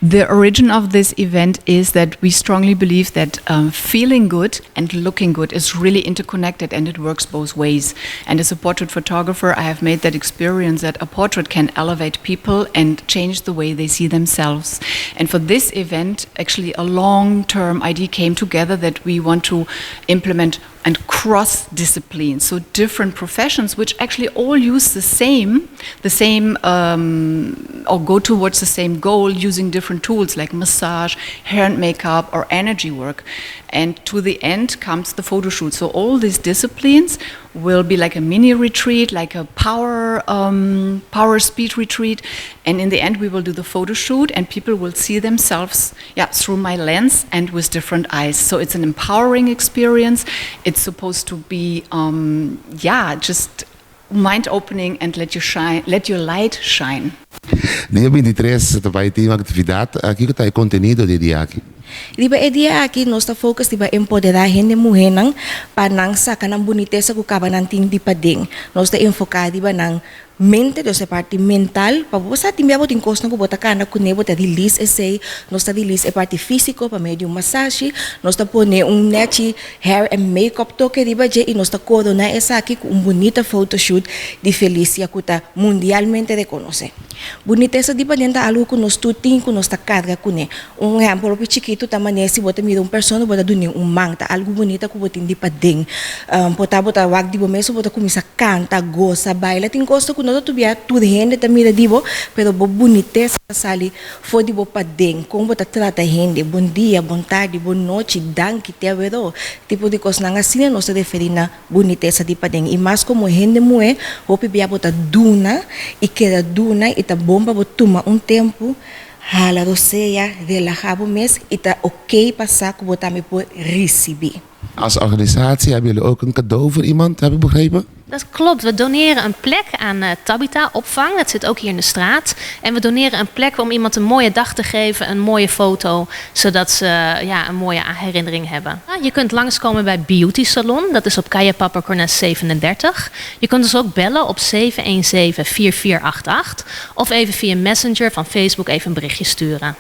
The origin of this event is that we strongly believe that feeling good and looking good is really interconnected and it works both ways. And as a portrait photographer, I have made that experience that a portrait can elevate people and change the way they see themselves. And for this event, actually a long-term idea came together that we want to implement and cross disciplines, so different professions which actually all use the same or go towards the same goal using different tools like massage, hair and makeup, or energy work. And to the end comes the photo shoot. So all these disciplines will be like a mini retreat, like a power speed retreat. And in the end, we will do the photo shoot, and people will see themselves, yeah, through my lens and with different eyes. So it's an empowering experience. It's supposed to be, yeah, just mind opening and let you shine, let your light shine. Dia 23 ta bay tin actividad. Kico ta e contenido di e dia aki? Riba e dia aki nos ta focus riba empodera hende muhenan pa nan saca nan bunitesa cu caba nan tin di paden. Nos ta enfoca riba nan mente, dus e parti mental, pa bo sa tin bo tin cos ku bo ta cana ku bo ta release esey, nos ta release e parti fisico pa medio di un massage, nos ta pone un nechi hair and makeup toque riba dje y nos ta corona esaki cu un bunita photoshoot di Felicia cu ta mundialmente reconoci. Bunitesa di paden ta algo cu nos tur tin cu nos ta carga cune. Un ehempel chikito ta manera si bo ta mira un persona, bo ta duna un man, ta algo bunita cu bo tin di paden. Por ta bo ta wak di bo mes, bo ta cuminsa canta, goza, baila, tin cos cu no tur tur hende ta mira di bo, pero bo bunitesa sali for di bo paden, con bo ta trata hende, bon dia, bon tardi, bon nochi, danki, te awero, tipo di cos nan asina nos ta referi na bunitesa di paden. Y mas como hende muhe, hopi bia bo ta duna y keda duna y ta bon pa bo tuma un tempo hala rosea, relaha bo mes y ta ok pa sa cu bo tambe por ricibi. Als organisatie hebben jullie ook een cadeau voor iemand, heb ik begrepen? Dat klopt. We doneren een plek aan Tabitha Opvang. Dat zit ook hier in de straat. En we doneren een plek om iemand een mooie dag te geven, een mooie foto, zodat ze, ja, een mooie herinnering hebben. Je kunt langskomen bij Beauty Salon. Dat is op Kaya Papa Cornes 37. Je kunt ons ook bellen op 717-4488. Of even via Messenger van Facebook even een berichtje sturen.